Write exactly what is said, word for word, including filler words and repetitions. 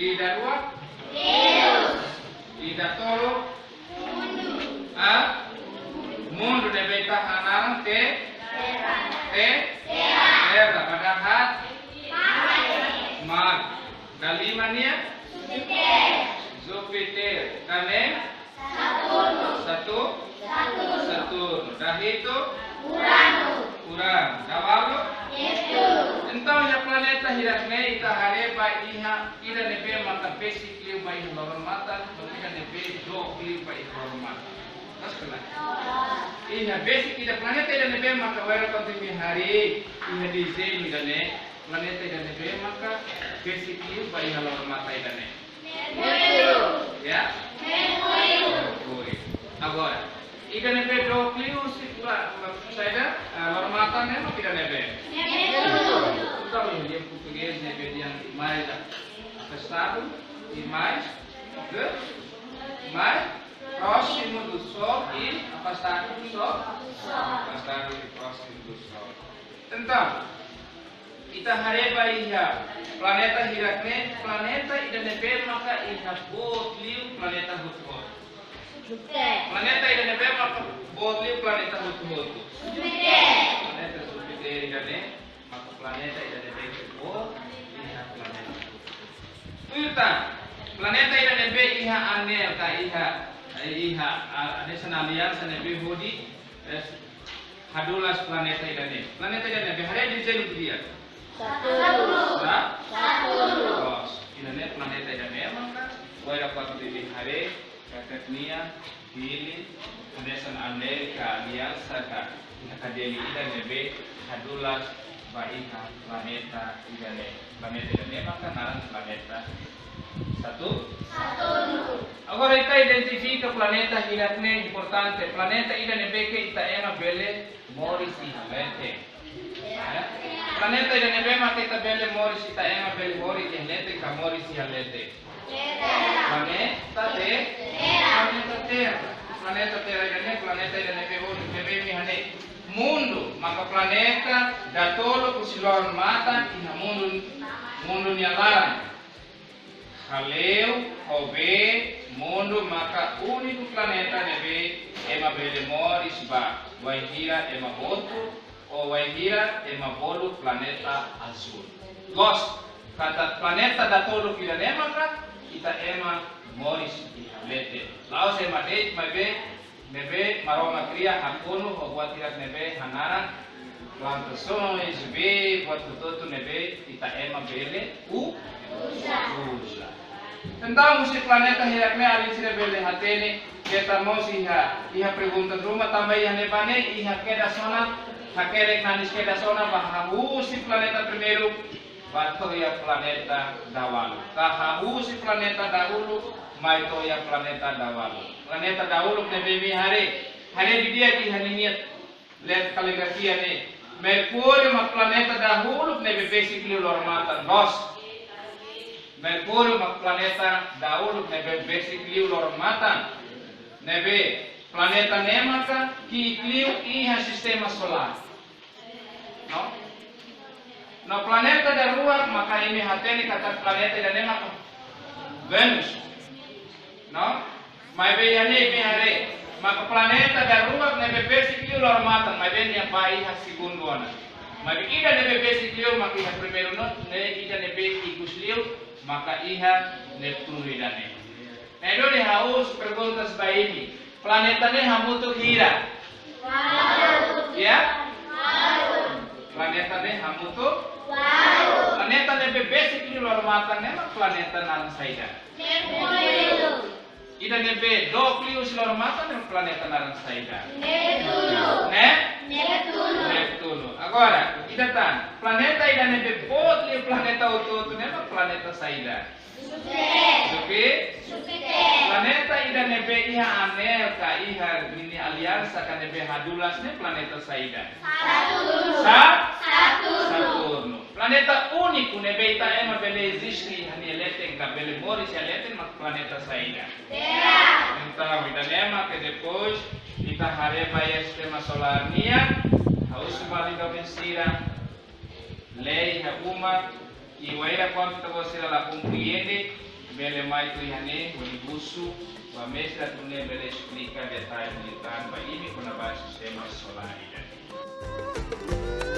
Ida rua? Ida tolu? Mundu. Ah? Mundu ne'ebé ita hanaran Te? Te? Terra. Terra. Ba dahaat? Marte. Marte. Dalima nian? Júpiter. Júpiter. Ida-ne'e? Saturno. Satu? Saturno. Saturno. Dahitu? Urano. Urano. Daualu? Netuno. Entaun, iha planeta hirak-ne'e ita haree ba iha ida ne'ebé maka besik liu ba iha loron-matan, no ida ne'ebé dook liu ba iha loron-matan. Mas kena. Iha besik ida, planeta ida ne'ebé maka wainhira kuandu imi haree iha dezeñu ida-ne'e, planeta ida ne'ebé maka besik liu ba iha loron-matan ida-ne'e? Merkúriu. Ya? Merkúriu. Merkúriu. Agora, ida ne'ebé dook liu husi la, la, saida, ah, loron-matan ne'e mak ida ne'ebé? Netuno. Entaun, iha portugés ne'ebé dehan mais afastado e mais, de, mais próximo do Sol e afastado do Sol. Afastado e próximo do Sol. Entaun, ita haree ba iha planeta hirak-ne'e, planeta ida ne'ebé maka iha boot liu planeta hotu-hotu? Júpiter. Planeta ida ne'ebé maka boot liu planeta hotu-hotu? Júpiter. Planeta Júpiter ida-ne'e maka planeta ida ne'ebé ke boot iha planeta hotu-hotu. Tuir tan, planeta ida ne'ebé iha anel ka iha, iha, a, hanesan aliansa ne'ebé hodi, eh, hadulas planeta ida-ne'e? Planeta ida ne'ebé? Haree dezeñu di'ak. Saturno. Sa? Saturno. Loos. Ida-ne'e planeta ida-ne'e maka, wainhira kuandu imi haree, katak nia hili hanesan anel ka aliansa ka, iha kadeli ida ne'ebé hadulas ba iha planeta ida-ne'e. Planeta ida-ne'e maka naran planeta Satu? Saturno. Agora ita identifika planeta hirak-ne'e importante. Planeta ida ne'ebé ke ita ema bele moris iha leten. Ya? Planeta ida ne'ebé maka ita bele moris, ita ema bele moris iha leten ka moris iha leten? Planeta Te-, Planeta Terra. Planeta Terra ida-ne'e, planeta ida ne'ebé, ne'ebé imi haree. Mundu maka planeta datoluk husi loron-matan iha mundu, mundu nia laran. Haleu ho bee, mundu maka úniku planeta ne'ebé ema bele moris ba, wainhira ema hotu, ou wainhira ema bolu planeta azúl. Loos, katak planeta datoluk ida-ne'e maka ita ema moris iha leten. La'ós ema de'it, maibé ne'ebé Maromak kria, hakonu ho buat hirak ne'ebé hanaran plantasoens, bee, buat hotu-hotu ne'ebé ita ema bele u-, uza. Entaun, husi planeta hirak-ne'e alin sira bele hatene, keta mós iha, iha pergunta ruma tanba iha ne'ebá ne'e, iha kedas ona, hakerek nanis kedas ona ba hahú husi planeta primeiru ba to'o iha planeta daualu. Ka hahú husi planeta daualu mai to'o iha planeta daualu. Planeta daualu ne'ebé imi haree, haree didi'ak iha ninia letra kaligrafia ne'e. Merkúriu mak planeta dahuluk ne'ebé besik liu loron-matan, loos. Merkúriu mak planeta dahuluk ne'ebé besik liu loron-matan. Ne'ebé planeta ne'e maka ki'ik liu iha sistema solár. No? No planeta daruak maka imi hatene katak planeta ida-ne'e maka Venus. No? Maibé iha ne'e imi haree, maka planeta daruak ne'ebé besik liu loron-matan, maibé nia bá iha segundu ona. Maibé ida ne'ebé besik liu maka iha primeiru no, ne'e ida ne'ebé ikus liu maka iha Netuno ida-ne'e. Ne'e duni ha'u husu perguntas ba imi. Planeta ne'e hamutuk hira? Walu. Ya? Walu. Planeta ne'e hamutuk? Walu. Planeta ne'ebé besik liu loron-matan ne'e mak planeta naran saida? Merkúriu. Ida ne'ebé dook liu husi loron-matan ne'e mak planeta naran saida? Netuno. Ne'e? Netuno. Netuno. Agora, ida tan, planeta ida ne'ebé boot liu planeta hotu-hotu ne'e mak planeta saida? Júpiter. Júpiter. Júpiter. Planeta ida ne'ebé iha anel ka iha ninia aliansa ka ne'ebé hadulas ne'e planeta saida? Saturno. Sa? Saturno. Saturno. Planeta úniku ne'ebé ita ema bele eziste iha nia leten ka bele moris iha leten mak planeta saida? Terra. Entaun, ida-ne'e mak depois ita haree ba iha sistema solár nian, ha'u husu ba alin doben sira, lee iha uma, i wainhira kuandu ita-boot sira la komprende, Bele mai tuir iha ne'e hodi husu ba mestre atu nune'e bele esplika detalle liután ba imi kona-ba sistema solár ida-ne'e.